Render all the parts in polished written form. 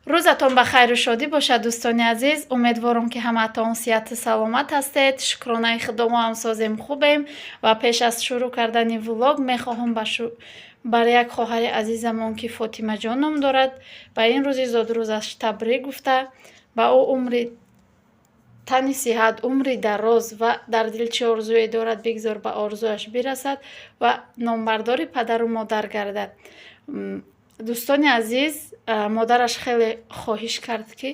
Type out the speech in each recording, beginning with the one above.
Рӯзатон ба хайру шодӣ бошад, дӯстони азиз. Умедворам, ки ҳамаатон сиҳату саломат ҳастед. Шукронаи Худо, мо ҳам созем, хубем. Ва пеш аз шурӯъ кардани влог мехоҳам бар як хоҳари азизамон, ки Фотимаҷон ном дорад, ба ин рӯзи зодрӯзаш табрик гуфта, ба ӯ умри тани сиҳат, умри дароз ва дар дил чӣ орзуе дорад, бигзор ба орзуаш бирасад ва номбардори падару модар гардад. Дӯстони азиз, модараш хеле хоҳиш кард, ки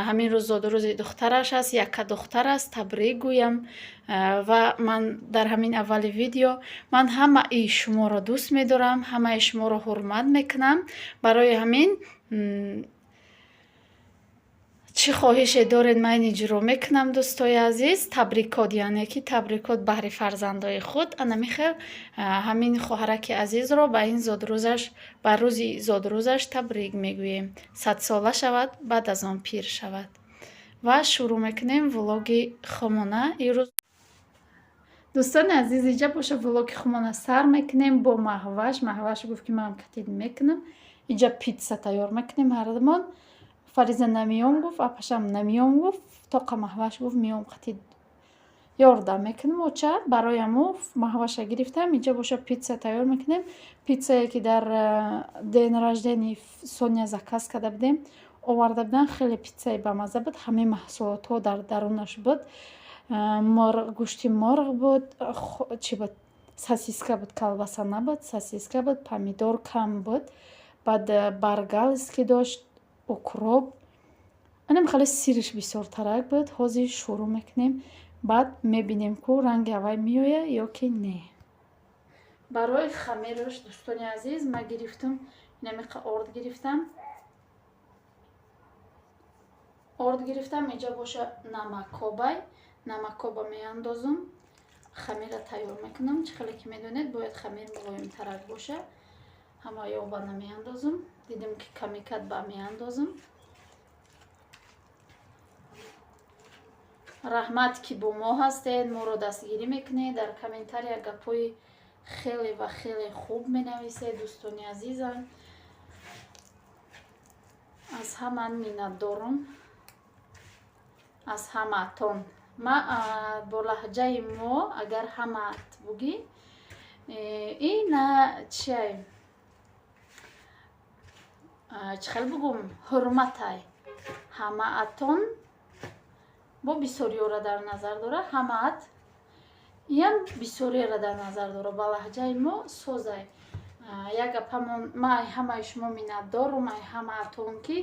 ҳамин рӯз зодрӯзи духтараш аст, якка духтар аст, табрик гӯям. Ва ман дар ҳамин аввали видео, ман ҳамаи шуморо дӯст медорам, ҳамаи шуморо ҳурмат мекунам. Барои ҳамин чӣ хоҳише доред, ман иҷро мекунам, дӯстои азиз. Табрикот, яъне ки табрикот баҳри фарзандои худ. Анами хел ҳамин хоҳараки азизро ба ин зодрӯзаш, ба рӯзи зодрӯзаш табрик мегӯем. 100сола шавад, баъд аз он пир шавад. Ва шурӯъ мекунем влоги хумона ирӯз. Дӯстони азиз, иҷа боша, влоги хумона сар мекунем бо Маҳваш. Маҳваш гуфт, ки ман катид мекунам. Иҷа питса тайёр мекунем ҳардумон. Фариза намеём гуфт, апашам намеём гуфт, тоқа Маҳваш гуфт, меём, қатид ёрдам мекунам, оча. Барои ҳамо Маҳваша гирифтам. Инҷа боша, питса тайёр мекунем. Питсае, ки дар день рождения Соня заказ карда будем, оварда буданд. Хеле питсаи бамазза буд, ҳамаи маҳсулотҳо дар дарунаш буд. Мурғ, гӯшти мурғ буд, чӣ буд, сосиска буд, колбаса набуд, сосиска буд, помидор кам буд, баъд баргалски дошт, укроп, анам хеле сириш бисёртарак буд. Ҳозир шурӯъ мекунем, баъд мебинем, ку ранги аввай меояд ё ки не. Барои хамираш, дӯстони азиз, ман гирифтам инамиқа орд гирифтам. Орд гирифтам, инҷа боша, намакобай, намакоба меандозам. Хамира тайёр мекунам. Чӣ хеле ки медонед, бояд хамир мулоимтарак боша. Ҳамаи оба намеандозам, дидем, ки камикат ба меандозам. Раҳмат, ки бо мо ҳастед, моро дастгирӣ мекунед, дар комментария гапҳои хеле ва хеле хуб менависед. Дӯстони азизам, аз ҳаман миннатдорам, аз ҳамаатон. Ма бо лаҳҷаи мо агар ҳамаат бугӣ, ина чиай, чӣ хел бугум, ҳурматай. Ҳамаатон бо бисёриёра дар назар дора, ҳамаат иам бисёриёра дар назар дора. Ба лаҳҷаи мо созай. Як гапамон, ма ай ҳамаи шумо миннатдорум, ай ҳамаатон, ки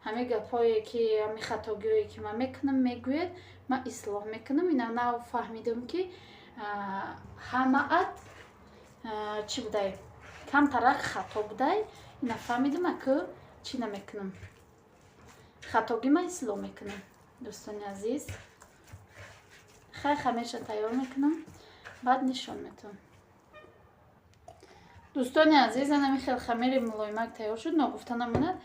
ҳамин гапҳое, ки ҳамин хатогиҳое, ки ман мекунам, мегӯед, ман ислоҳ мекунам. Ина нав фаҳмидам, ки ҳамаат чӣ будай, камтарак хато будай. Ина фаҳмидам, аку чӣ намекунам, хатогӣ ман ислоҳ мекунам. Дӯстони азиз, хай, хамирша тайёр мекунам, баъд нишон метавам. Дӯстони азиз, анами хел хамири мулоимак тайёр шуд. Ногуфта намонад,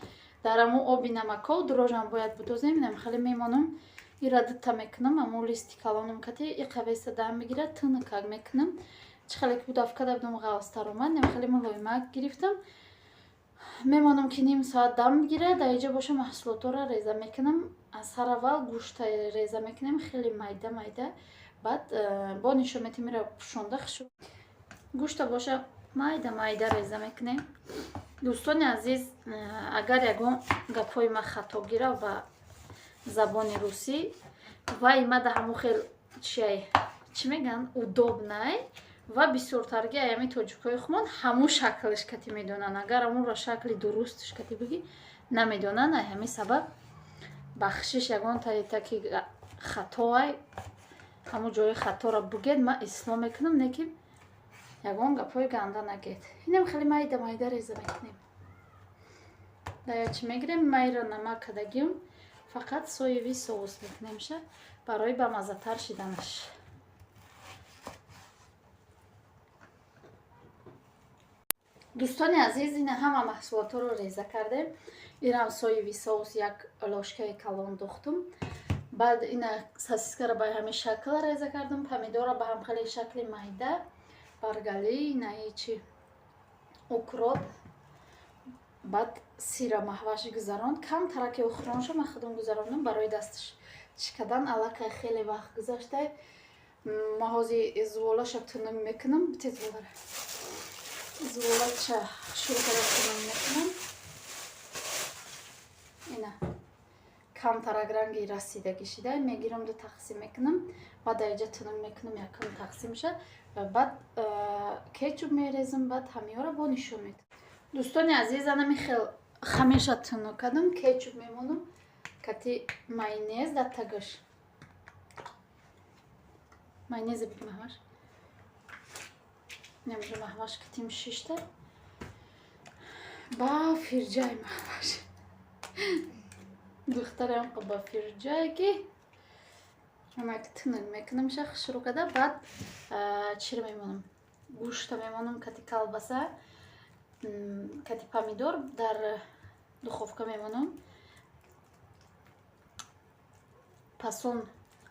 дар аму оби намаков дрожжам бояд будозем. Инам хеле мемонам, ира дута мекунам, аму листи калонам кати иқавеста дам мегирад, тунукак мекунам. Чӣ хеле ки будаф карда будам, ғавзтар омад. Инам хеле мулоимак гирифтам, мемонам, ки ним соат дам бигирад. Дар иҷа боша, маҳсулотҳоро реза мекунам. Аз сар аввал гӯшта реза мекунем хеле майда майда, баъд бо нишон метем. Ира пӯшонда хушу гӯшта боша, майда майда реза мекунем. Дӯстони азиз, агар ягон гапҳои ман хато гира ба забони русӣ, вай мада ҳамун хел чиай, чӣ мегӯянд, удобный ва бисёртарги аями тоҷикҳои хумон ҳамун шаклш кати медонанд. Агар ҳамунро шакли дурустш кати бигӣ, намедонанд. Ай ҳамин сабаб бахшиш, ягон тарита ки хатоай, ҳамун ҷои хаторо бугед, ман ислоҳ мекунам, не ки ягон гапҳои ганда нагед. Инам хеле майда майда реза мекунем. Даячи мегирем, майра намак кардагиум, фақат соевый соус мекунемша барои бамаззатар шиданаш. Дӯстони азиз, ина ҳама маҳсулотҳоро реза кардем. Инам соевый соус, як ложкаи калон духтум. Баъд ина сосискаро ба ҳамин шакл реза кардам, помидорро ба ҳам хеле шакли майда, баргали, инаи чи, укроп. Баъд сира Маҳваш гузаронд. Камтараке охиронша ман худам гузарондам барои дасташ чӣ кардан. Аллакай хеле вақт гузашта. Ма ҳози зуволаша тунум мекунам. Бите зуволара. Зуволача шурӯъ карда тунум мекунам. Ина камтарак ранги расидагӣ шида, мегирам, ду тақсим мекунам. Баъд дар тунум мекунам, якум тақсимша. Баъд кетчуп мерезам, баъд ҳамиёра бо нишон медам. Дӯстони азиз, анами хел хамирша тунук кардам, кетчуп мемонам кати майонез дар тагаш. Майонезе бит, Маҳваш. Немжа Маҳваш катим шишта. Ба фирҷай Маҳваш. Духтарам ба фирҷае ки амак тунук мекунам ша шурӯъ карда, баъд чиро мемонам? Гӯшта мемонам кати колбаса, кати помидор дар духовка мемонам. Пасон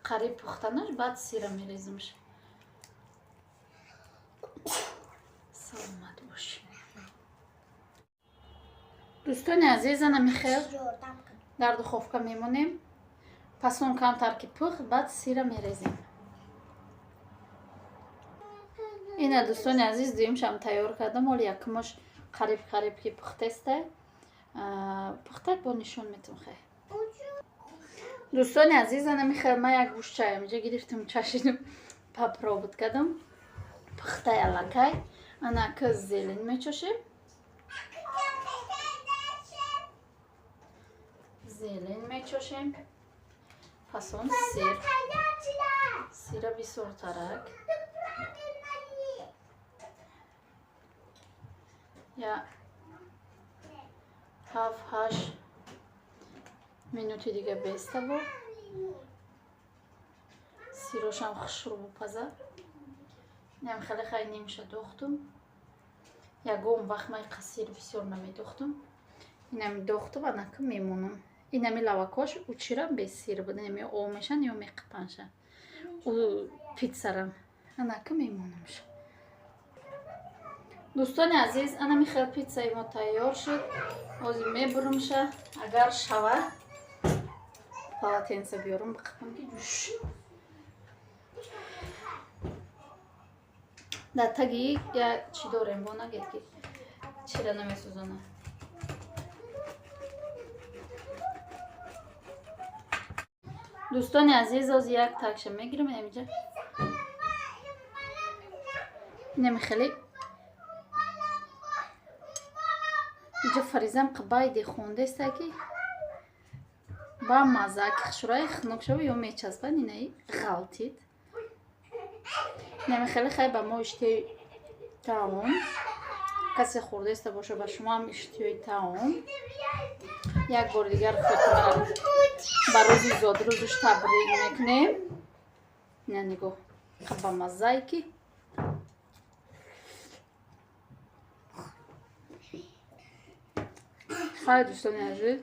қариб пухтанаш, баъд сира мерезамш. Саломат бошӣ. Дӯстони азиз, ана михел дар духовка мемонем. Пасон камтар ки пухт, баъд сира мерезем. Ина, дӯстони азиз, дуюмшам тайёр кардам. Ҳоли якумаш қариб қариб ки пухтеста. Пухтак бо нишон метам хай. Дӯстони азиз, ана михел ман як гӯштчаям инҷа гирифтам, чашидам, попробовать кардам. Пухтай аллакай. Ана ка зелень мечошем. Зелень мечошем. Пасон сир. Сира бисёртарак. Я 7-8 минути дига беста бо. Сирошам хушрӯ бупаза. Инам хеле хай нимша дохтум. Ягон вақт ман қасир бисёр намедохтум. Инами дохтум, анака мемонам. Инами лавакош учирам без сир буд. Инами об мешан ё меқипанша. У питсарам. Анака мемонамш. Дӯстони азиз, анами хел питсаи мо тайёр шуд. Ҳозир мебурумша, агар шава полотенце биёрам биқипам ки ҷӯш. Дар таги я чӣ дорем, бо нагед ки чира намесӯзона. Дӯстони азиз, ҳозир як такша мегирам инамиҷа. Инами хеле инҷа Фаризам қабайде хондеста ки ба мазза ки хушрӯи хунук шава ё мечаспад, инаи ғалтид. Инами хеле хай ба мо иштиҳои таом. Касе хӯрдаиста боша, ба шумо ҳам иштиҳои таом. Як бори дигар Фотимаро ба рӯзи зодрӯзаш табрик мекунем. Ина нигоҳ, ба маззае ки хайр, дӯстони азиз.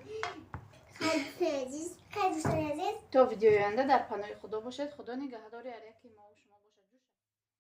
То видеои оянда дар паноҳи Худо бошед. Худо нигаҳдори ҳар яки мо.